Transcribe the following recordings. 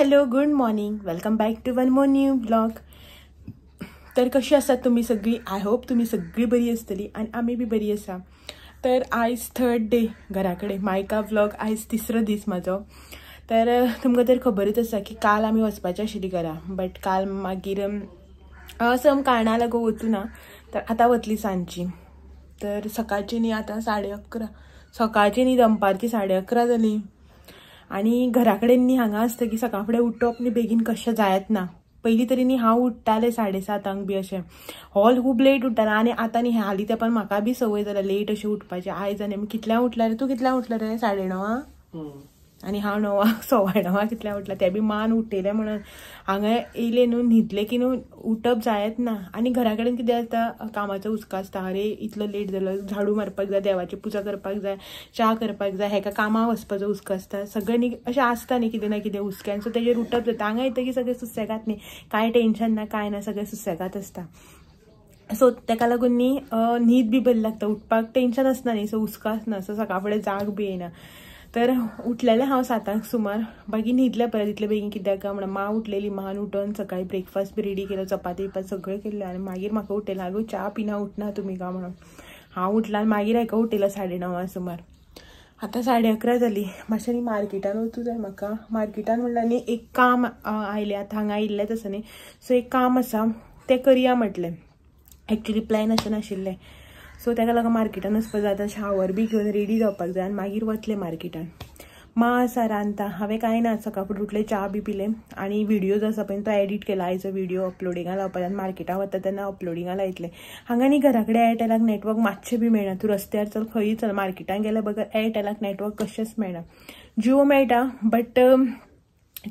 Hello good morning, welcome back to one more new vlog. तर कशी आसात तुमी सगळी? I hope तुमी सगळी बरी आसतली आनी आमी बी बरी आसा. तर आयज थर्ड डे घरा कडेन, मायका व्लॉग आयज तिसरो दीस म्हाजो. तर तुमकां तर खबरच आसा की काल आमी वचपाची आशिल्ली घरा, बट काल मागीर सम कारणां लागून वचूं ना. तर आतां वतली सांजची. तर सकाळची न्ही आतां 11:30, सकाळची न्ही दनपारची 11:30 जाली. आनी घरा कडेन न्ही हांगा आसता की सकाळ फुडें उठप न्ही बेगीन कशें जायत ना. पयलीं तरी न्ही हांव उठ्ठालें 7:30 बी अशें, हॉल खूब लेट उठ्ठालें. आनी आतां न्ही हालीं तेंपान म्हाका बी संवय जाल्या लेट अशें उठपाचें. आयज आनी आमी कितल्यांक उठला रे? तूं कितल्यांक उठला रे? 9:30. आनी हांव 9, 9:15 कितल्यांक उठला तें बी मान उठयलें म्हणून. हांगा येयलें न्हू न्हिदलें की न्हू उठप जायत ना. आनी घरा कडेन कितें आसता, कामाचो हुस्को आसता, अरे इतलो लेट जालो, झाडू मारपाक जाय, देवाची पुजा करपाक जाय, च्या करपाक जाय, हेका कामाक वचपाचो हुस्को आसता, सगळें न्ही अशें आसता न्ही कितें ना कितें हुस्क्यान. सो तेजेर उठप जाता. हांगा येतकीर सगळें सुसेगाद न्ही, कांय टेंशन ना कांय ना, सगळें सुसेगाद आसता. सो तेका लागून न्ही न्हीद बी बरी लागता, उठपाक टेंशन आसना न्ही, सो हुस्को आसना, सो सकाळ फुडें जाग बी येना. तर उठलेलें हांव 7 सुमार, मागीर न्हिदलें परत इतलें बेगीन कित्याक काय म्हणून. मां उठलेली, मान उठोवन सकाळी ब्रेकफास्ट बी रेडी केलो, चपाती बिपाती सगळें केल्लें. आनी मागीर म्हाका उठयलें, आगो च्या पिना उठना तुमी काय म्हणून. हांव उठलां आनी मागीर हेका उठयलो 9:30 सुमार. आतां 11:30 जाली. मातशें न्ही मार्केटान वचूं जाय म्हाका. मार्केटान म्हणल्यार न्ही एक काम आयलें, आतां हांगा आयिल्लेंच आसा न्ही, सो एक काम आसा तें करया म्हटलें. एक्चुली प्लॅन अशें नाशिल्लें. सो तेका लागून मार्केटान वचपाक जाय. आतां शावर बी घेवन रेडी जावपाक जाय आनी मागीर वतलें मार्केटान. मां आसा रांदता, हांवें कांय ना, सकाळ फुडें उठलें, च्या बी पिलें आनी व्हिडियो जो आसा पळय तो एडिट केला. आयचो व्हिडियो अपलोडिंगा लावपाक आनी मार्केटान वता तेन्ना अपलोडिंगा लायतलें. हांगा न्ही घरा कडेन एअरटेलाक नेटवर्क मातशें बी मेळना. तूं रस्त्यार चल, खंयी चल, मार्केटान गेल्या बगर एअरटेलाक नेटवर्क कशेंच मेळना. जियो मेळटा बट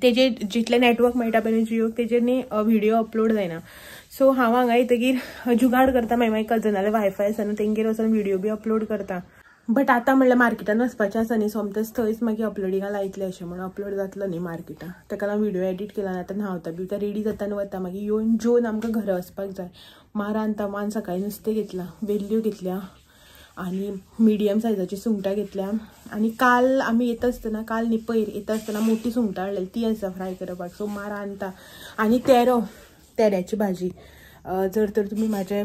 तेजेर जितलें नेटवर्क मेळटा पळय जियोक तेजेर न्ही व्हिडियो अपलोड जायना. सो हांव हांगा येतकीर जुगाड करता, मागीर मागीर कजनाले वायफाय आसा न्हू तेंगेर वचून व्हिडियो बी अपलोड करता. बट आतां म्हणल्यार मार्केटान वचपाचें आसा न्ही, सोमतेंच थंयच मागीर अपलोडिंगा लायतलें अशें म्हणून अपलोड जातलो न्ही मार्केटान. तेका लागून व्हिडियो एडिट केला. आतां न्हांवता बिवता रेडी जाता आनी वता. मागीर येवन जेवन आमकां घरा वचपाक जाय. मां रांदता, मान सकाळीं नुस्तें घेतलां, वेल्ल्यो घेतल्या आनी मिडियम सायजाची सुंगटां घेतल्या. आनी काल आमी येता आसतना, काल न्ही पयर येता आसतना मोटी सुंगटां हाडलेली, ती आसा फ्राय करपाक. सो मां रांदता. आनी तेरो, तेऱ्याची भाजी. जर तर तुमी म्हाजे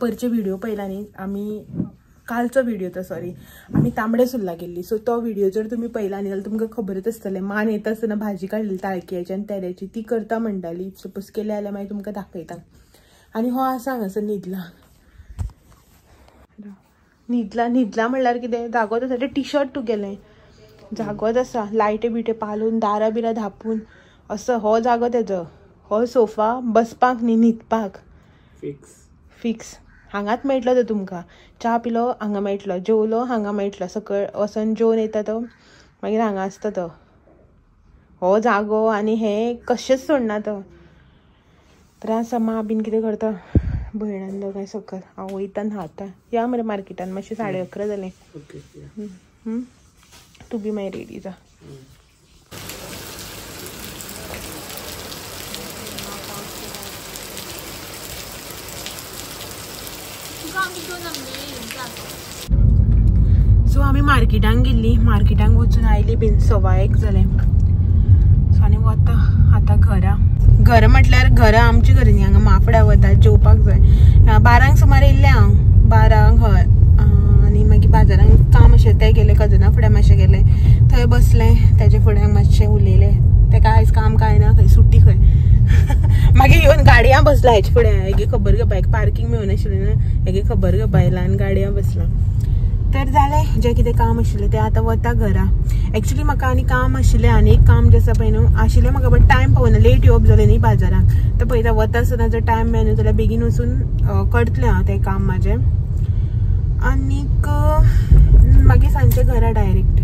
परचे व्हिडियो पळयला न्ही, आमी कालचो व्हिडियो तो सॉरी, आमी तांबडे सुर्ला गेल्ली. सो तो व्हिडियो जर तुमी पळयला न्ही जाल्यार तुमकां खबरच आसतलें. मान येता आसतना भाजी काडलेली ताळकियाची आनी तेऱ्याची, ती करता म्हणटाली. सपोज केल्या जाल्यार मागीर तुमकां दाखयता. आनी हो आसा हांगासर न्हिदला. न्हिदला न्हिदला म्हणल्यार कितें, जागोच आसा. तें टी शर्ट तुगेलें जागोच आसा, लायटी बिटे पालोवन दारां बिरां धांपून असो हो जागो तेजो. हो सोफा बसपाक न्ही, न्हिदपाक फिक्स फिक्स. हांगाच मेळटलो तो तुमकां. च्या पिलो हांगा मेळटलो, जेवलो हांगा मेळटलो, सकयल वचोन जेवन येता तो, मागीर हांगा आसता तो. हो जागो आनी हें कशेंच सोडना तो. तर आसा मां बीन कितें करता, भयणान दोगांय सकयल. हांव वयता न्हाता. या मरे मार्केटान, मातशें 11:30 जालें. तूं बी मागीर रेडी जा. सो आमी मार्केटान गेल्ली, मार्केटान वचून आयली बीन 1:15 जालें. सो आनी वता आतां घरा. घर म्हटल्यार घरा आमची घरा न्ही, हांगा माफड्या वता जेवपाक जाय. 12 सुमार येयल्लें हांव, 12 हय. आनी मागीर बाजारान काम आशिल्लें तें केलें, कजना फुडें मातशें गेलें, थंय बसलें, तेजे फुडें मातशें उलयलें. तेका आयज काम कांय ना, खंय सुटी खंय. मागीर येवन गाडयां बसला हेचे फुडें, हेगे खबर घेवपा, एक पार्कींग मेळनाशिल्लें न्हू, हेगे खबर घेवपा आयला आनी गाडयां बसला. तर जालें जें कितें काम आशिल्लें तें, आतां वता घरा. एक्चुली म्हाका आनी काम आशिल्लें, आनी एक काम जें आसा पळय न्हू आशिल्लें म्हाका, बट टायम पावना, लेट येवप जालें न्ही बाजाराक. तर पळयता वता आसतना जर टायम मेळना जाल्यार बेगीन वचून करतलें हांव तें काम म्हाजें. आनीक मागीर सांजचें घरा डायरेक्ट.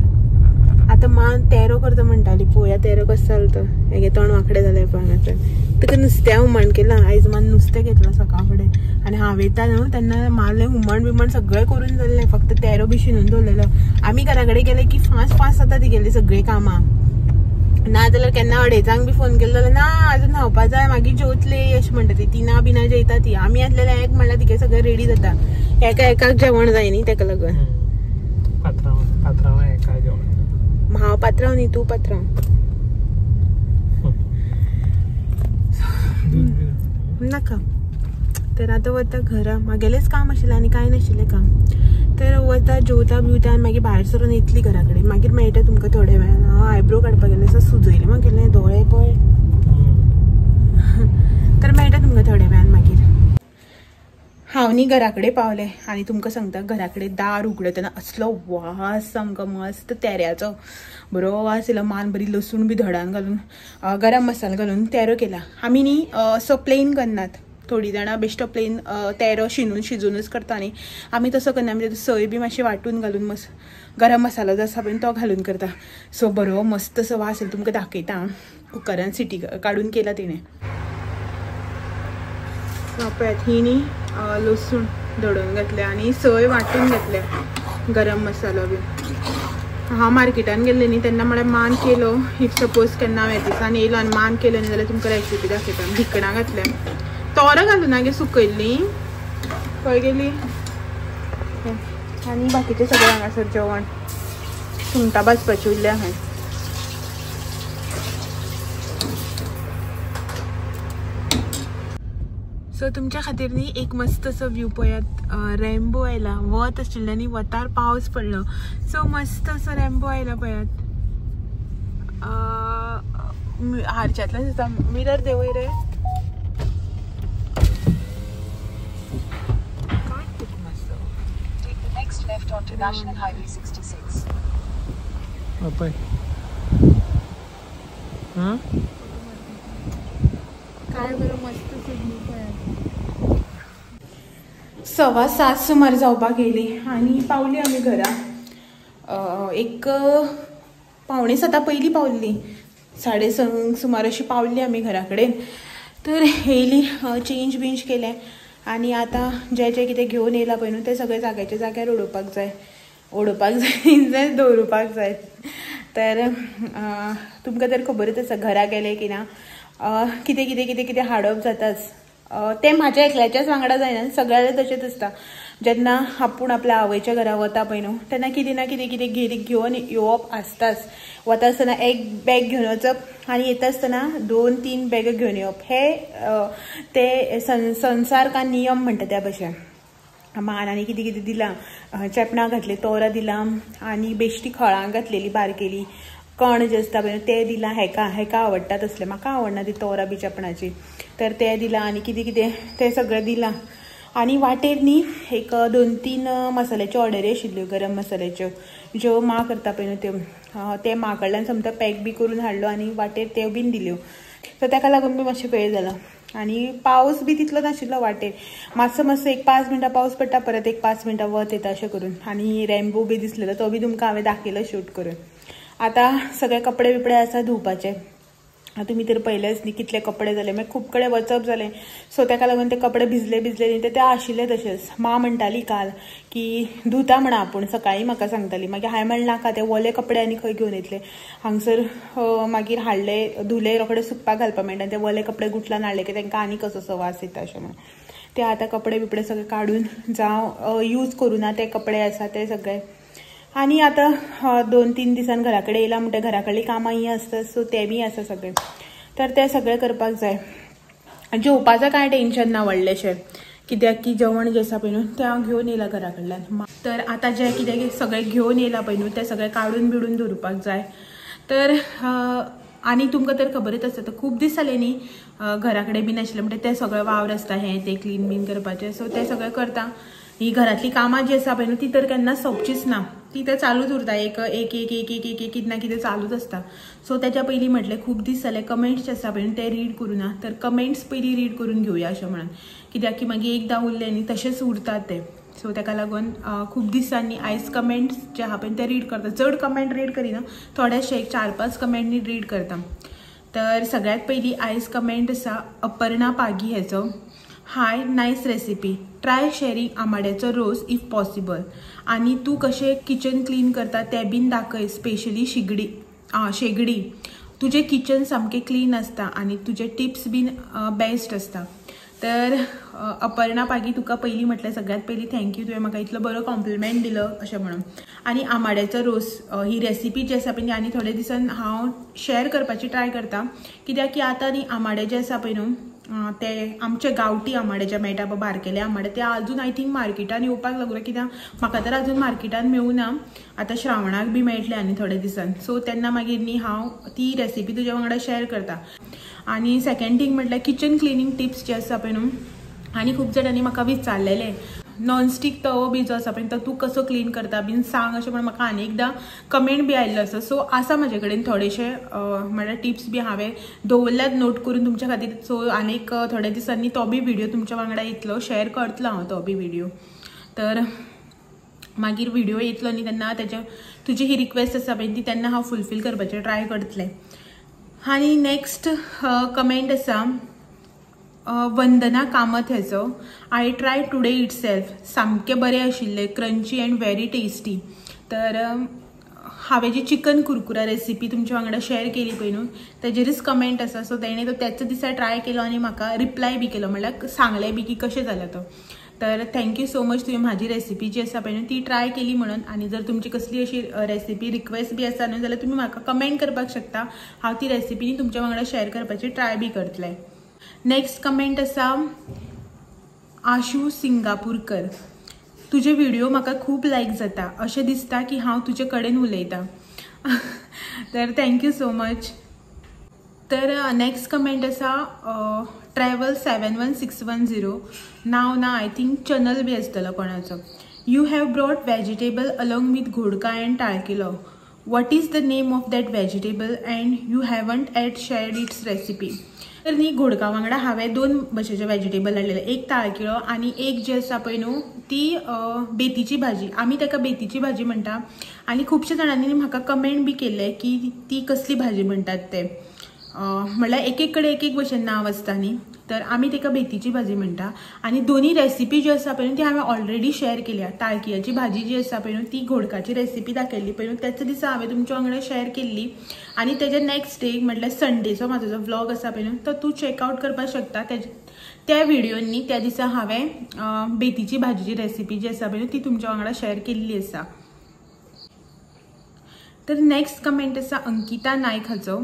आतां मां तेरो करता म्हणटाली, पळोवया तेरो कसो जालो तो. हेगे तोंड वांकडें जालें पळय हांगासर. ताका नुस्त्या हुमण केलां आयज, मान नुस्तें घेतलां सकाळ फुडें. आनी हांव येता न्हू तेन्ना मालें हुमण बिमण सगळें करून जाल्लें, फक्त तेरो बी शिनून दवरलेलो. आमी घरा कडेन गेले की फास्ट फास्ट जाता तिगेलीं सगळीं कामां. ना जाल्यार केन्ना 2:30 बी फोन केलो जाल्यार ना अजून न्हांवपा जाय, मागीर जेवतले अशें म्हणटा ती. 3 बिना जेयता ती. आमी आसलेल्या एक म्हणल्यार तिगे सगळें रेडी जाता. एका एकाक जेवण जाय न्ही तेका लागून. हांव पात्रांव न्ही, तूं पात्रांव. नाका. तर आतां वता घरा, म्हागेलेंच काम आशिल्लें आनी कांय नाशिल्लें काम. तर वता जेवता बिवता आनी मागीर भायर सरून येतली घरा कडेन, मागीर मेळटा तुमकां थोड्या वेळान. हांव आयब्रो काडपाक गेलें, सो सुजयलें म्हागेलें दोळे पळय. तर मेळटा तुमकां थोड्या वेळान मागीर. हांव न्ही घरा कडेन पावलें आनी तुमकां सांगता, घरा कडेन दार उगडतना असलो वास सामको मस्त तेऱ्याचो बरो वास येयलो. मान बरी लसूण बी धडान घालून गरम मसालो घालून तेरो केला. आमी न्ही असो प्लेन करनात, थोडीं जाणां बेश्टो प्लेन तेरो शिनून शिजोवनूच करता न्ही, आमी तसो करना. आमी सय बी मातशी वांटून घालून मस्त गरम मसालो जो आसा पळय तो घालून करता. सो बरो मस्त असो वास येयलो, तुमकां दाखयता. कुकरान सिटी काडून केला तिणें. पळयात ही न्ही लसूण धडोवन घातल्या आनी सय वांटून घातल्या, गरम मसालो बी. हांव मार्केटान गेल्लें न्ही तेन्ना म्हळ्यार मान केलो. If suppose केन्ना हांव ह्या दिसान येयलो आनी मान केलो न्ही जाल्यार तुमकां रेसिपी दाखयता. भिकणां घातल्या, तोरां घालूं ना गे सुकयल्लीं खंय गेली. आनी बाकीचें सगळें हांगासर जेवण, सुंगटां भाजपाची उरल्या हांवें. सो तुमच्या खातीर न्ही एक मस्त असो व्यू पळयात. रेम्बो आयला, वत आशिल्लें न्ही, वतार पावस पडलो, सो मस्त असो रेम्बो आयला पळयात. हारच्यातल्यान दिसता, मिरर देंवय रे. Take the next left onto National Highway 66. बापय. काय बरं मस्त व्ह्यू पळयात. 7:15 सुमार जावपाक येयली आनी पावली आमी घरा. एक 6:45 पयलीं पावल्ली, 6:30 सुमार अशी पावली आमी घरा कडेन. तर येयली, चेंज बिंज केलें आनी आतां जें जें कितें घेवन येयलां पळय न्हू तें सगळें जाग्याच्या जाग्यार उडोवपाक जाय, उडोवपाक जाय, दवरुपाक जाय. तर तुमकां तर खबरच आसा घरा गेलें की ना कितें कितें कितें कितें हाडप जाताच. तें म्हाज्या एकल्याच्याच वांगडा जायना, सगळ्यांक तशेंच आसता. जेन्ना आपूण आपल्या आवयच्या घरा वता पळय न्हू तेन्ना कितें ना कितें कितें घेवन येवप आसताच. वता आसतना एक बॅग घेवन वचप आनी येता आसतना 2-3 बॅगां घेवन येवप, हे ते संसार का नियम म्हणटा त्या भशेन. मान आनी कितें कितें दिलां, चेपणां घातली, तोरां दिलां आनी बेश्टी खळां घातलेली बारकेली कण जे आसता पळय ते दिलां. हेका हेका आवडटा तसलें, म्हाका आवडना ती तोरां बी चेपणाची, तर ते दिलां आनी कितें कितें तें सगळें दिलां. आनी वाटेर न्ही एक 2-3 मसाल्याच्यो ऑर्डरी आशिल्ल्यो, गरम मसाल्याच्यो ज्यो मां करता पळय न्हू त्यो, ते मां कडल्यान समजा पॅक बी करून हाडलो आनी वाटेर त्यो बीन दिल्यो. सो ताका लागून बी मातशें वेळ जाला. आनी पावस बी तितलो नाशिल्लो वाटेर, मातसो मातसो एक 5 मिनटां पावस पडटा, परत एक 5 मिनटां वत येता अशें करून. आनी रेम्बो बी दिसलेलो तो बी तुमकां हांवें दाखयलो शूट करून. आतां सगळे कपडे बिपडे आसा धुवपाचे. तुमी तर पळयलेच न्ही कितले कपडे जाले, मागीर खूब कडेन वचप जालें, सो ताका लागून ते कपडे भिजले भिजले न्ही ते आशिल्ले तशेंच. मां म्हणटाली काल की धुता म्हणा आपूण, सकाळीं म्हाका सांगताली. मागीर हांवें म्हणलें नाका, ते ओले कपडे आनी खंय घेवन येतले हांगसर. मागीर हाडले धुले, रोखडे सुकपाक घालपाक मेळटा, ते ओले कपडे गुटलान हाडले की तांकां आनी कसो वास येता अशें म्हणून. ते आतां कपडे बिपडे सगळे काडून जावं यूज करूं ना ते कपडे आसा ते सगळे. आनी आतां 2-3 दिसान घरा कडेन येयला म्हणटा घरा कडलीं कामां ही आसता, सो तें बी आसा सगळें, तर तें सगळें करपाक जाय. जेवपाचें कांय टेंशन ना व्हडलेशें, कित्याक की जेवण जें आसा पळय न्हू तें हांव घेवन येयलां घरा कडल्यान. तर आतां जें कितें सगळें घेवन येयलां पळय न्हू तें सगळें काडून बिडून दवरुपाक जाय. तर आनी तुमकां तर खबरच आसता, तर खूब दीस जाले न्ही घरा कडेन बी नाशिल्लें, म्हणटा तें सगळें वावर आसता हें तें क्लीन बीन करपाचें, सो तें सगळें करता. ही घरांतली कामां जी आसा पळय न्हू ती तर केन्ना सोंपचीच ना, ती तर चालूच उरता, एक एक एक एक एक एक कितें ना कितें चालूच आसता. सो त्याच्या पयलीं म्हटलें खूब दीस जाले कमेंट्स जे आसा पळय न्हू ते रीड करूं ना, तर कमेंट्स पयलीं रीड करून घेवया अशें म्हणून, कित्याक की मागीर एकदां उरलें न्ही तशेंच उरतात ते. सो ताका लागून खूब दिसांनी आयज कमेंट्स जे आहा पळय ते रीड करता. चड कमेंट रीड करिना, थोडेशे एक 4-5 कमेंट रीड करता. तर सगळ्यात पयलीं आयज कमेंट आसा अपर्णा पागी हेचो. Hi, nice recipe, try sharing आमाड्याचो रोस if possible, आनी तूं कशें किचन क्लीन करता तें बीन दाखय, स्पेशली शिगडी शेगडी. तुजें किचन सामकें क्लीन आसता आनी तुजे टिप्स बीन बेस्ट आसता. तर अपर्णा पागी तुका पयलीं म्हटल्यार सगळ्यात पयलीं thank you, तुवें म्हाका इतलो बरो कॉम्प्लिमेंट दिलो अशें म्हणून. आनी आमाड्याचो रोस ही रेसिपी जी आसा पळय आनी थोडे दिसान हांव शेअर करपाची ट्राय करता, कित्याक की आतां न्ही आमाडे जे आसा पळय न्हू ते आमचे गांवठी आंबाडे जे मेळटा पळय बारकेले आंबाडे ते अजून I think मार्केटान येवपाक लागले, कित्याक म्हाका तर अजून मार्केटान मेळूना. आतां श्रावणाक बी मेळटले आनी थोडे दिसान. सो तेन्ना मागीर न्ही हांव ती रेसिपी तुज्या वांगडा शेअर करता. आनी सेकंड थींग म्हटल्यार किचन क्लिनींग टिप्स जे आसा पळय न्हू, आनी खूब जाणांनी म्हाका विचारलेलें नॉनस्टीक तवो बी जो आसा पळय तो तूं कसो क्लीन करता बीन सांग अशें म्हण म्हाका आनी एकदां कमेंट बी आयिल्लो आसा. सो आसा म्हाजे कडेन थोडेशे म्हळ्यार टिप्स बी हांवें दवरल्यात नोट करून तुमच्या खातीर. सो आनीक थोड्या दिसांनी तो बी व्हिडियो तुमच्या वांगडा येतलो, शेअर करतलो हांव तो बी व्हिडियो. तर मागीर व्हिडियो येतलो न्ही तेन्ना तेजे तुजी ही रिक्वेस्ट आसा पळय ती तेन्ना हांव फुलफील करपाचें ट्राय करतलें. आनी नेक्स्ट कमेंट आसा वंदना कामत हेचो, I try today itself, सामकें बरें आशिल्लें, क्रंची अँड व्हेरी टेस्टी. तर हांवें जी चिकन कुरकुरा रेसिपी तुमच्या वांगडा शेअर केली पळय न्हू तेजेरूच कमेंट आसा. सो तेणें तो त्याच दिसा ट्राय केलो आनी म्हाका रिप्लाय बी केलो, म्हणल्यार सांगलें बी की कशें जालें तो. तर thank you so much, तुवें म्हाजी रेसिपी जी आसा पळय न्हू ती ट्राय केली म्हणून. आनी जर तुमची कसली अशी रेसिपी रिक्वेस्ट बी आसा न्हू जाल्यार तुमी म्हाका कमेंट करपाक शकता, हांव ती रेसिपी तुमच्या वांगडा शेअर करपाची ट्राय बी करतलें. नेक्स्ट कमेंट आसा आशू सिंगापूरकर, तुजे व्हिडिओ म्हाका खूब लायक जाता, अशें दिसता की हांव तुजे कडेन उलयतां. तर thank you so much. तर नेक्स्ट कमेंट आसा ट्रॅवल 71610, नांव ना I think channel बी आसतलो कोणाचो. You have brought vegetable along with Ghodka and ताळकिलो, what is the name of that vegetable and you haven't yet shared its recipe. तर न्ही घोडका वांगडा हांवें दोन भशेचे वेजिटेबल हाडलेले, एक ताळकिळो आनी एक जे आसा पळय न्हू ती बेतीची भाजी, आमी ताका बेतीची भाजी म्हणटा. आनी खुबशे जाणांनी म्हाका कमेंट बी केल्ले की ती कसली भाजी म्हणटात ते, म्हणल्यार एक एक कडेन एक एक भशेन नांव आसता न्ही, तर आमी ताका बेतीची भाजी म्हणटा. आनी दोनी रेसिपी ज्यो आसा पळय न्हू ती हांवें ऑलरेडी शेअर केल्या. ताळकिळ्याची भाजी जी आसा पळय न्हू ती घोडकाची रेसिपी दाखयल्ली पळय न्हू त्याच दिसा हांवें तुमच्या वांगडा शेअर केल्ली. आनी तेजे नेक्स्ट डे म्हटल्यार संडेचो म्हाजो जो व्लॉग आसा पळय न्हू तो तूं चॅकआवट करपाक शकता. त्या व्हिडियोंनी त्या दिसा हांवें बेतीची भाजीची रेसिपी जी आसा पळय न्हू ती तुमच्या वांगडा शेअर केल्ली आसा. तर नेक्स्ट कमेंट आसा अंकिता नायक हाचो,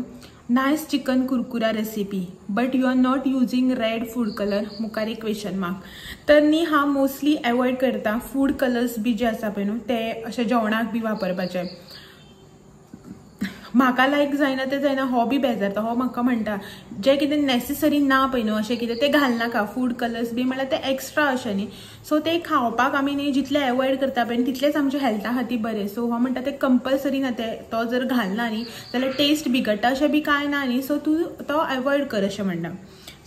nice chicken kurkura recipe but you are not using red food colour, मुखार एक क्वेश्चन मार्क. तर न्ही हांव मोस्टली एवॉयड करता फूड कलर्स बी जे आसा पळय न्हू ते अशे जेवणाक बी वापरपाचे. म्हाका लायक जायना तें जायना, हो बी बेजारता, हो म्हाका म्हणटा जें कितें नॅसेसरी ना पळय न्हू अशें कितें तें घालनाका, फूड कलर्स बी म्हणल्यार ते एक्स्ट्रा अशें न्ही. सो ते खावपाक आमी न्ही जितलें एवॉयड करता पळय तितलेंच आमच्या हेल्था खातीर बरें. सो हो म्हणटा तें कंपल्सरी ना, ते तो जर घालना न्ही जाल्यार टेस्ट बिगडटा अशें बी कांय ना न्ही, सो तूं तो एवॉयड कर अशें म्हणटा.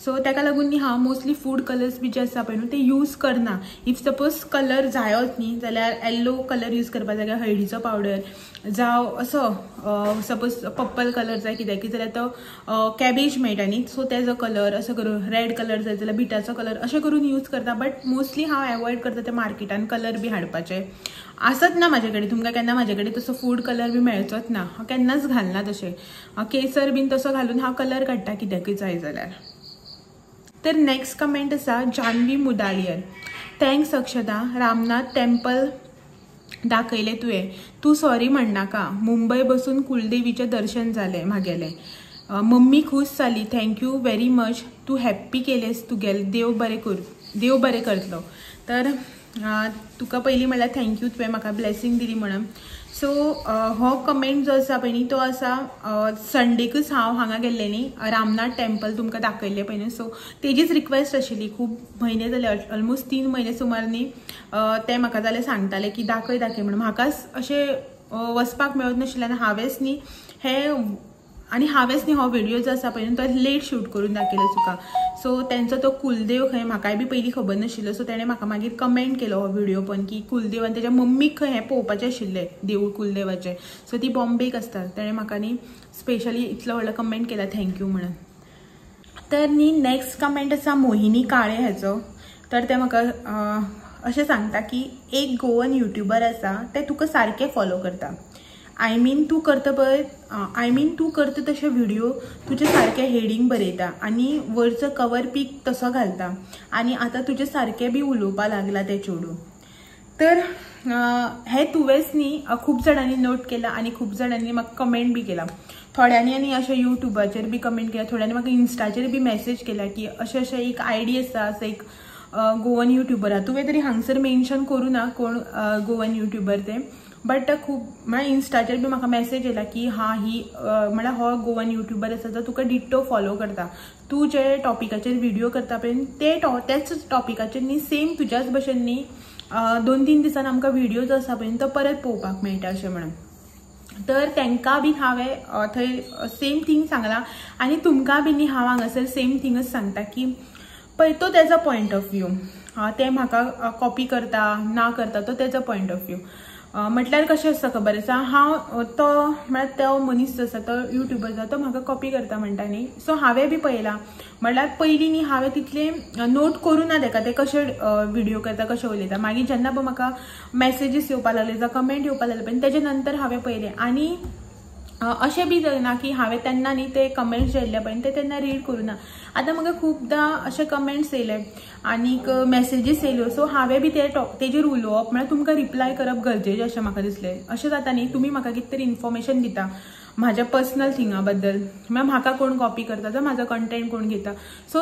सो ताका लागून न्ही हांव मोस्टली फूड कलर्स बी जे आसा पळय न्हू ते यूज करना. If suppose colour जायोच न्ही जाल्यार येल्लो कलर यूज करपा जाल्यार हळदीचो पावडर जावं असो सपोज पर्पल कलर जाय कित्याक की जाल्यार तो कॅबेज मेळटा न्ही, सो तेजो कलर असो करून, रेड कलर जाय जाल्यार बिटाचो कलर अशें करून यूज करता. बट मोस्टली हांव एवॉयड करता ते मार्केटान कलर बी हाडपाचे. आसत ना म्हाजे कडेन, तुमकां केन्ना म्हाजे कडेन तसो फूड कलर बी मेळचोच ना, हांव केन्नाच घालना तशें. केसर बीन तसो घालून हांव कलर काडटा कित्याकूय जाय जाल्यार. तर नेक्स्ट कमेंट आसा Janvi Mudaliar, thanks Akshata, Ramnath temple दाखयलें तुवें, तूं सॉरी म्हणनाका, मुंबय बसून कुलदेवीचें दर्शन जालें म्हागेलें, मम्मी खूश जाली, thank you very much, तूं हॅप्पी केलेंस तुगेलें, देव बरें कर, देव बरें करतलो. तर तुका पयलीं म्हणल्यार thank you, तुवें म्हाका ब्लेसींग दिली म्हणून. सो हो कमेंट जो आसा पळय न्ही तो आसा संडेकूच हांव हांगा गेल्लें न्ही रामनाथ टेम्पल तुमकां दाखयल्लें पळय न्हू, सो तेजीच रिक्वेस्ट आशिल्ली. खूब म्हयने जाले, ऑलमोस्ट 3 म्हयने सुमार न्ही ते म्हाका जाल्यार सांगताले की दाखय दाखय म्हणून. म्हाकाच अशें वचपाक मेळत नाशिल्लें आनी हांवेंच न्ही हे आनी हांवेंच न्ही हो व्हिडियो जो आसा पळय न्हू तो लेट शूट करून दाखयलो तुका. सो तेंचो तो कुलदेव खंय म्हाकाय बी पयलीं खबर नाशिल्लो, सो तेणें म्हाका मागीर कमेंट केलो हो व्हिडियो पण की कुलदेव आनी तेज्या मम्मीक खंय हें पळोवपाचें आशिल्लें देवूळ कुलदेवाचें. सो ती बॉम्बेक आसता, तेणें म्हाका न्ही स्पेशली इतलो व्हडलो कमेंट केला thank you म्हणून. तर न्ही नेक्स्ट कमेंट आसा मोहिनी काळे हेचो. तर ते म्हाका अशें सांगता की एक गोवन युट्यूबर आसा ते तुका सारकें फॉलो करता, I mean तूं करता पळय, I mean तूं करता तशे व्हिडियो तुजे सारके हेडींग बरयता आनी वरचो कवर पीक तसो घालता आनी आतां तुजे सारकें बी उलोवपा लागला तें चेडूं. तर हे तुवेंच न्ही खूब जाणांनी नोट केला आनी खूब जाणांनी म्हाका कमेंट बी केला. थोड्यांनी आनी अशें युट्यूबाचेर बी कमेंट केला, थोड्यांनी म्हाका इन्स्टाचेर बी मॅसेज केला की अशें अशें एक आयडी आसा, असो एक गोवन युट्यूबर आहा. तुवें तरी हांगसर मेन्शन करूं ना कोण गोवन युट्यूबर ते, बट खूब म्हळ्यार इन्स्टाचेर बी म्हाका मॅसेज येयला की हा ही म्हळ्यार हो गोवन युट्यूबर आसा जो तुका डिट्टो फॉलो करता, तूं जे टॉपिकाचेर व्हिडियो करता पळय ते तेच टॉपिकाचेर न्ही सेम तुज्याच भशेन न्ही 2-3 दिसान आमकां व्हिडियो जो आसा पळय तो परत पळोवपाक मेळटा अशें म्हणून. तर तांकां बी हांवें थंय सेम थींग सांगलां आनी तुमकां बी न्ही हांव हांगासर सेम थिंगच सांगता की पळय तो तेजो पॉयंट ऑफ व्यू, ते म्हाका कॉपी करता ना करता तो तेजो पॉयंट ऑफ व्यू. म्हटल्यार कशें आसता खबर आसा, हांव तो म्हळ्यार तो मनीस जो आसा तो युट्यूबर जो तो म्हाका कॉपी करता म्हणटा न्ही, सो हांवें बी पळयलां म्हळ्यार पयलीं न्ही हांवें तितलें नोट करूं ना तेका, ते कशें व्हिडियो करता कशें उलयता. मागीर जेन्ना पळय म्हाका मॅसेजीस येवपा लागले जावं कमेंट येवपा लागले पळय तेजे नंतर हांवें पळयलें. आनी अशें बी जायना की हांवें तेन्ना न्ही ते कमेंट्स जे येयल्ले पळय ते तेन्ना रीड करूं ना. आतां म्हाका खुबदां अशे कमेंट्स येयले आनीक मॅसेजीस येयल्यो, सो हांवें बी ते तेजेर उलोवप म्हळ्यार तुमकां रिप्लाय करप गरजेचें अशें म्हाका दिसलें. अशें जाता न्ही तुमी म्हाका कितें तरी इन्फॉर्मेशन दिता म्हाज्या पर्सनल थिंगा बद्दल, म्हळ्यार म्हाका कोण कॉपी करता जावं म्हाजो कंटेंट कोण घेता, सो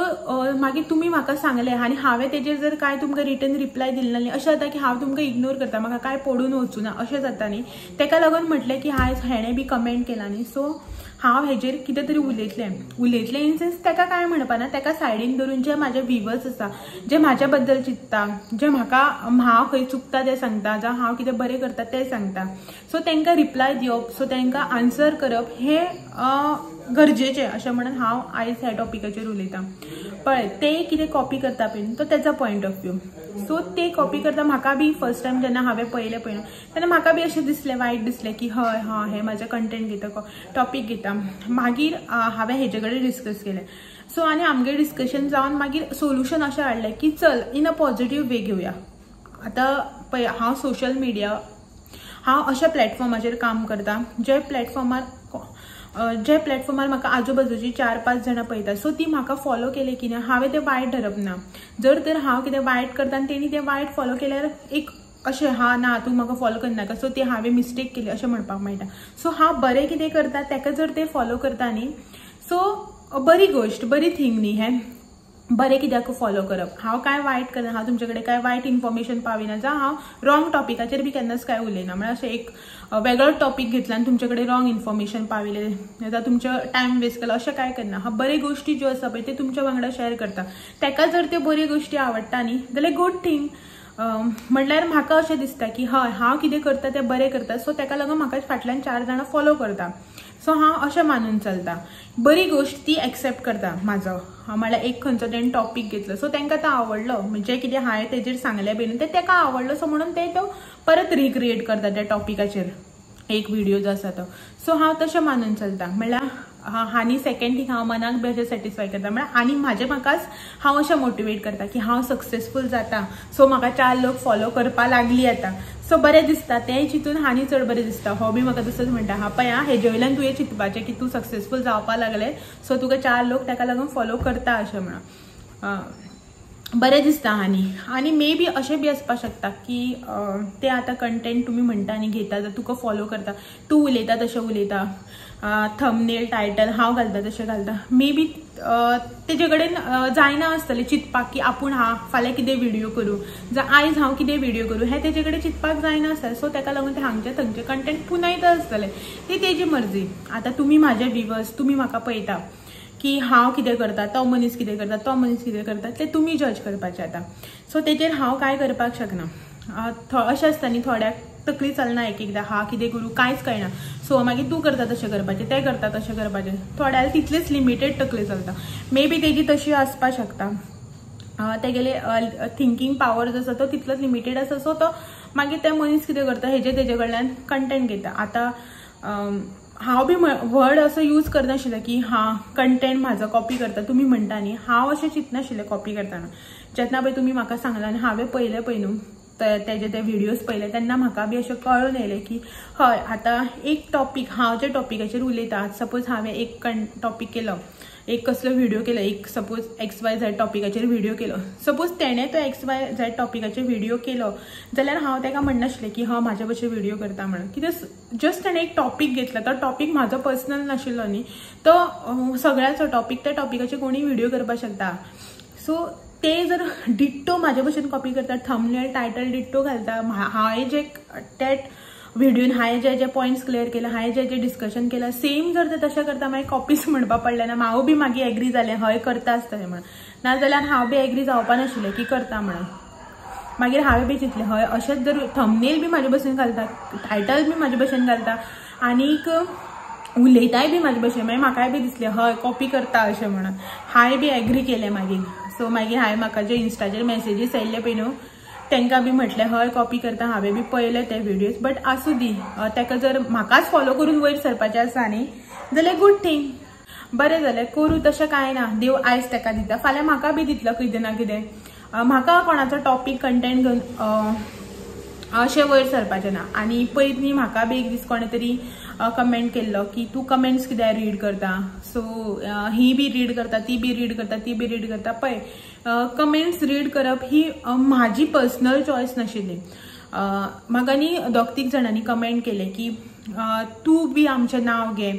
मागीर तुमी म्हाका सांगलें आनी हांवें तेजेर जर कांय तुमकां रिटर्न रिप्लाय दिली ना न्ही, अशें जाता की हांव तुमकां इग्नोर करता, म्हाका कांय पडून वचूना अशें जाता न्ही. तेका लागून म्हटलें की आयज हेणें बी कमेंट केला न्ही, सो हांव हेजेर कितें तरी उलयतलें. उलयतलें इन सेन्स तेका कांय म्हणपा ना, तेका सायडीन धरून जे म्हाजे व्हिवर्स आसा जे म्हाज्या बद्दल चिंत्ता, जे म्हाका हांव खंय चुकता तें सांगता जावं हांव कितें बरें करता तें सांगता, सो तांकां रिप्लाय दिवप, सो तांकां आन्सर करप हें गरजेचें अशें म्हणून हांव आयज ह्या टॉपिकाचेर उलयतां. पळय ते कितें कॉपी करता पळय तो तेजो पॉयंट ऑफ व्यू, सो ते कॉपी करता. म्हाका बी फर्स्ट टायम जेन्ना हांवें पळयलें पळय तेन्ना म्हाका बी अशें दिसलें, वायट दिसलें की हय हां हें म्हाजें कंटेंट घेता टॉपीक घेता. मागीर हांवें हेजे कडेन डिस्कस केलें, सो आनी आमगें डिस्कशन जावन मागीर सोल्युशन अशें हाडलें की चल इन अ पॉझिटीव वे घेवया. आतां पळय हांव सोशल मिडिया हांव अशा प्लॅटफॉर्माचेर काम करता जे प्लॅटफॉर्मार म्हाका आजूबाजूची 4-5 जाणां पळयता, सो ती म्हाका फॉलो केले की ना हांवें तें वायट धरप ना. जर तर हांव कितें वायट करता आनी तेणी तें वायट फॉलो केल्यार एक अशें हा ना तूं म्हाका फॉलो करनाका, सो तें हांवें मिस्टेक केली अशें म्हणपाक मेळटा. सो हांव बरें कितें करता तेका जर ते फॉलो करता न्ही, सो बरी गोश्ट बरी थींग न्ही हें बरें कित्याक फॉलो करप. हांव कांय वायट करना, हांव तुमचे कडेन कांय वायट इन्फॉर्मेशन पाविना जावं हांव रॉंग टॉपिकाचेर बी केन्नाच कांय उलयना. म्हळ्यार अशें एक वेगळो टॉपीक घेतला आनी तुमचे कडेन रॉंग इन्फॉर्मेशन पाविलें जावं तुमचो टायम वेस्ट केलो अशें कांय करना. हांव बरे गोश्टी ज्यो आसा पळय ते तुमच्या वांगडा शेअर करता. तेका जर त्यो बऱ्यो गोश्टी आवडटा न्ही जाल्यार गूड थींग. म्हटल्यार म्हाका अशें दिसता की हय हांव कितें करता तें बरें करता, सो तेका लागून म्हाका फाटल्यान 4 जाणां फॉलो करता, सो हांव अशें मानून चलता. बरी गोश्ट ती एक्सेप्ट करता म्हाजो, म्हळ्यार एक खंयचो तेणें टॉपीक घेतलो सो तांकां तो आवडलो, म्हणजे कितें हांवें तेजेर सांगलें बी न्हू तें ताका आवडलो, सो म्हणून ते तो परत रिक्रिएट करता त्या टॉपिकाचेर एक व्हिडियो जो आसा तो. सो हांव तशें मानून चलता. म्हळ्यार आनी सेकेंड थिंग हांव मनाक बी अशें सॅटिस्फाय करता, म्हळ्यार आनी म्हाजे म्हाकाच हांव अशें मोटिवेट करता की हांव सक्सेसफूल जाता, सो म्हाका 4 लोक फॉलो करपा लागली आतां, सो बरें दिसता तें चिंतून आनी चड बरें दिसता. हो बी म्हाका तसोच म्हणटा हा पळय आं हेजे वयल्यान तुवें चिंतपाचें की तूं सक्सेसफूल जावपा लागलें, सो तुका 4 लोक ताका लागून फॉलो करता अशें म्हणून बरें दिसता. आनी आनी मे बी अशें बी आसपाक शकता की ते आतां कंटेंट तुमी म्हणटा आनी घेता जाल्यार तुका फॉलो करता, तूं उलयता तशें उलयता, थंबनेल टायटल हांव घालता तशें घालता, मे बी तेजे कडेन जायना आसतलें चिंतपाक की आपूण हा फाल्यां कितें व्हिडियो करूं जावं आयज हांव कितें व्हिडियो करूं हें तेजे कडेन चिंतपाक जायना आसतलें, सो तेका लागून ते हांगचे थंयचे कंटेंट पुनयता आसतलें, ती तेजी मर्जी. आतां तुमी म्हाजे व्हिवर्स तुमी म्हाका पळयता की हांव कितें करता, तो मनीस कितें करता, तो मनीस कितें करता, तें तुमी जज करपाचें आतां. सो तेजेर हांव कांय करपाक शकना. अशें आसता न्ही थोड्याक तकली चलना एक एकदां, हा कितें करूं कांयच कळना, सो मागीर तूं करता तशें करपाचें, तें करता तशें करपाचें, थोड्याक तितलेच लिमिटेड तकली चलता. मे बी तेजी तशी आसपाक शकता, तेगेले थिंकींग पावर जो आसा तो तितलोच लिमिटेड आसा, सो तो मागीर ते मनीस कितें करता हेजे तेजे कडल्यान कंटेंट घेता. आतां हांव बी वर्ड असो यूज करनाशिल्लें की हां कंटेंट म्हाजो कॉपी करता तुमी म्हणटा न्ही, हांव अशें चिंतनाशिल्लें कॉपी करतना. जेन्ना पळय तुमी म्हाका सांगलां आनी हांवें पळयलें पळय न्हू तेजे ते व्हिडियोज पळयले तेन्ना म्हाका बी अशें कळून येयलें की हय आतां एक टॉपीक हांव ज्या टॉपिकाचेर उलयता, सपोज हांवें एक टॉपीक केलो एक कसलो व्हिडिओ केलो, एक सपोज एक्स वाय झॅड टॉपिकाचेर व्हिडिओ केलो, सपोज तेणें तो एक्स वाय झॅड टॉपिकाचेर व्हिडिओ केलो जाल्यार हांव ताका म्हणनाशिल्लें की हांव म्हाज्या भशेन व्हिडिओ करता म्हणून. कित्याक जस्ट तेणें एक टॉपीक घेतला, तो टॉपीक म्हाजो पर्सनल नाशिल्लो न्ही, तो सगळ्याचो टॉपीक, त्या टॉपिकाचेर कोणीय व्हिडिओ करपाक शकता. सो ते जर डिट्टो म्हाजे भशेन कॉपी करता, थंबनेल टायटल डिट्टो घालता, हांवें जे त्या व्हिडियोन हांवें जे जे पॉयंट्स क्लियर केले, हांवें जे जे डिस्कशन केलां, सेम जर ते तशें करता मागीर कॉपीस म्हणपा पडलें ना. हांव बी मागीर एग्री जालें हय करता आसतलें म्हणून, नाजाल्यार हांव बी एग्री जावपा नाशिल्लें की करता म्हणून. मागीर हांवें बी चिंतलें हय अशेंच जर थंबनेल बी म्हाजे भशेन घालता, टायटल बी म्हाजे भशेन घालता आनीक उलयताय बी म्हाजे भशेन, मागीर म्हाकाय बी दिसलें हय कॉपी करता अशें म्हणून हांवें बी एग्री केलें मागीर. सो मागीर हांवें म्हाका जे इन्स्टाचेर मॅसेजीस आयिल्ले पळय न्हू तांकां बी म्हटलें हय कॉपी करता, हांवें बी पळयले ते व्हिडियोज. बट आसूं दी, ताका जर म्हाकाच फॉलो करून वयर सरपाचें आसा न्ही जाल्यार गूड थींग, बरें जालें करूं, तशें कांय ना. देव आयज ताका दिता, फाल्यां म्हाका बी दितलो कितें ना कितें. म्हाका कोणाचो टॉपीक कंटेंट घेवन अशें वयर सरपाचें ना. आनी पयर न्ही म्हाका बी एक दीस कोणें तरी कमेंट केल्लो की तूं कमेंट्स कित्याक रीड करता, सो ही बी रीड करता, ती बी रीड करता, ती बी रीड करता. पळय कमेंट्स रीड करप ही म्हाजी पर्सनल चॉयस नाशिल्ली. म्हाका न्ही दोग तीग जाणांनी कमेंट केले की तूं बी आमचें नांव घे,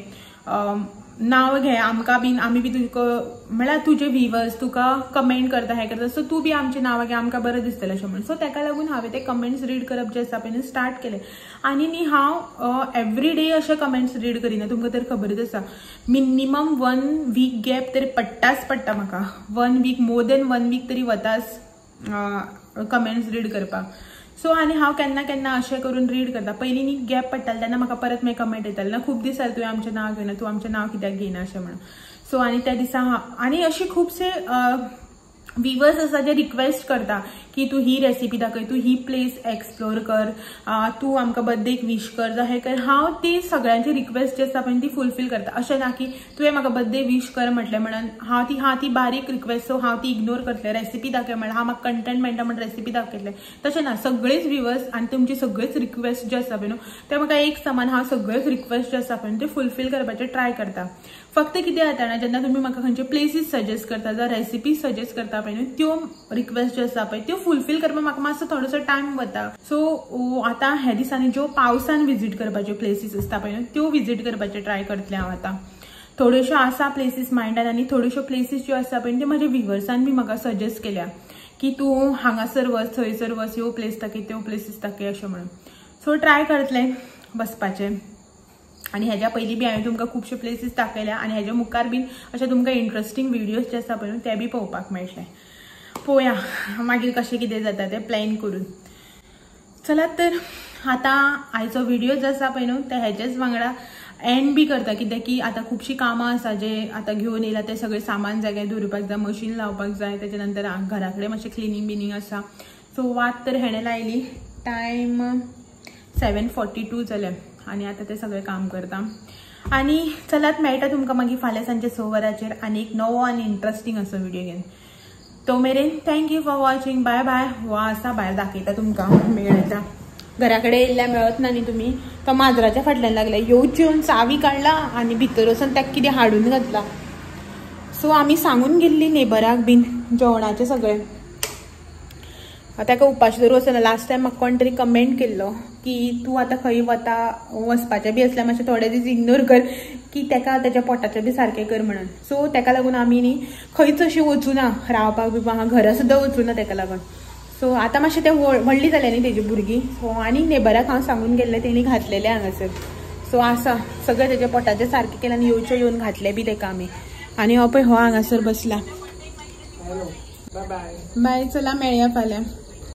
नांव घे आमकां बीन, आमी बी तुका म्हळ्यार तुजे व्हिवर्स तुका कमेंट करता हें करता, सो तूं बी आमचें नांव घे, आमकां बरें दिसतलें अशें म्हणून. सो ताका लागून हांवें ते कमेंट्स रीड करप जे आसा पळय स्टार्ट केलें. आनी न्ही हांव एवरी डे अशे कमेंट्स रीड करिना, तुमकां तर खबरच आसा. मिनिमम 1 वीक गॅप तरी पडटाच पडटा म्हाका, 1 वीक मोर देन 1 वीक तरी वताच कमेंट्स रीड करपाक. सो आनी हांव केन्ना केन्ना अशें करून रीड करता. पयलीं न्ही गॅप पडटाले तेन्ना म्हाका परत मागीर कमेंट येताले ना खूब दीस जाले तुवें आमचें नांव घेयना, तूं आमचें नांव कित्याक घेयना अशें म्हणून. सो आनी त्या दिसा हांव आनी अशी खुबशे व्हिवर्स आसा जे रिक्वेस्ट करता की तूं ही रेसिपी दाखय, तूं ही प्लेस एक्सप्लोर कर, तूं आमकां बर्थडेक विश कर, जावं हें कर. हांव ती सगळ्यांची रिक्वेस्ट जी आसा पळय ती फुलफील करता. अशें ना की तुवें म्हाका बर्थडे विश कर म्हटलें म्हणून हांव ती ती बारीक रिक्वेस्ट सो हांव ती इग्नोर करतलें. रेसिपी दाखय म्हणल्यार हांव म्हाका कंटेंट मेळटा म्हण रेसिपी दाखयतलें, तशें ना. सगळेच व्हिवर्स आनी तुमची सगळीच रिक्वेस्ट जे आसा पळय न्हू ते म्हाका एक समान हांव सगळेच रिक्वेस्ट जे आसा पळय ते फुलफील करपाचें ट्राय करता. फक्त कितें जाता ना, जेन्ना तुमी म्हाका खंयचे प्लेसीस सजेस्ट करता जावं रेसिपी सजेस्ट करता पळय न्हू त्यो रिक्वेस्ट ज्यो आसा पळय त्यो फुलफील करपाक म्हाका मातसो थोडोसो टायम वता. सो आतां ह्या दिसांनी ज्यो पावसान विजीट करपाच्यो प्लेसीस आसता पळय न्हू त्यो विजीट करपाचें ट्राय करतलें हांव. आतां थोड्योश्यो आसा प्लेसीस मायंडान आनी थोड्योश्यो प्लेसीस ज्यो आसा पळय त्यो म्हाज्या व्हिवर्सान बी म्हाका सजेस्ट केल्या की तूं हांगासर वच, थंयसर वच, ह्यो प्लेस दाखय, त्यो प्लेसीस दाखय अशें म्हणून. सो ट्राय करतलें वचपाचें. आनी हेज्या पयलीं बी हांवें तुमकां खुबश्यो प्लेसीस दाखयल्या आनी हेज्या मुखार बीन अशें तुमकां इंट्रस्टींग व्हिडियोज जे आसा पळय ते बी पळोवपाक मेळटले. पळोवया मागीर कशें कितें जाता तें प्लॅन करून. चलात तर आतां आयचो व्हिडियो जो आसा पळय न्हू ते हेजेच वांगडा एंड बी करता, कित्याक की आतां खुबशीं कामां आसा जे आतां घेवन येयला ते सगळें सामान जाग्यार दवरपाक जाय, मशीन लावपाक जाय, तेच्या नंतर घरा कडेन मातशें क्लिनींग बिनींग आसा. सो वात तर हेणें लायली, टायम 7:42 जालें आनी आतां ते सगळें काम करता. आनी चलात मेळटा तुमकां मागीर फाल्यां सांजचे 6 वरांचेर आनी एक नवो आनी इंट्रस्टींग असो व्हिडिओ घेवन. तो मेरेन thank you for watching, bye bye. हो आसा भायर दाखयता तुमकां, मेळटा घरा कडेन येयल्ल्या मेळत ना न्ही तुमी. तो माजराच्या फाटल्यान लागले, येवचे येवन चावी काडला आनी भितर वचून ताका कितें हाडून घातला. सो आमी सांगून गेल्ली नेबराक बीन जेवणाचें सगळें, ताका उपाशी धरून वचना. लास्ट टायम म्हाका कोण तरी कमेंट केल्लो की तूं आतां खंय वता, वचपाचें बी आसल्यार मातशें थोडे दीस इग्नोर कर की ताका तेच्या पोटाचें बी सारकें कर म्हणून. सो ताका लागून आमी न्ही खंयच अशीं वचूना, रावपाक बिवपाक घरा सुद्दां वचूना ताका लागून. सो आतां मातशें तें व्हडली जालें न्ही तेजी भुरगीं. सो आनी नेबराक हांव सांगून गेल्लें, तेणी घातलेलें हांगासर. सो आसा सगळें तेच्या पोटाचें सारकें केलें आनी येवचें येवन घातलें बी ताका आमी. आनी हो पळय हो हांगासर बसला. बाय, चला मेळया फाल्यां.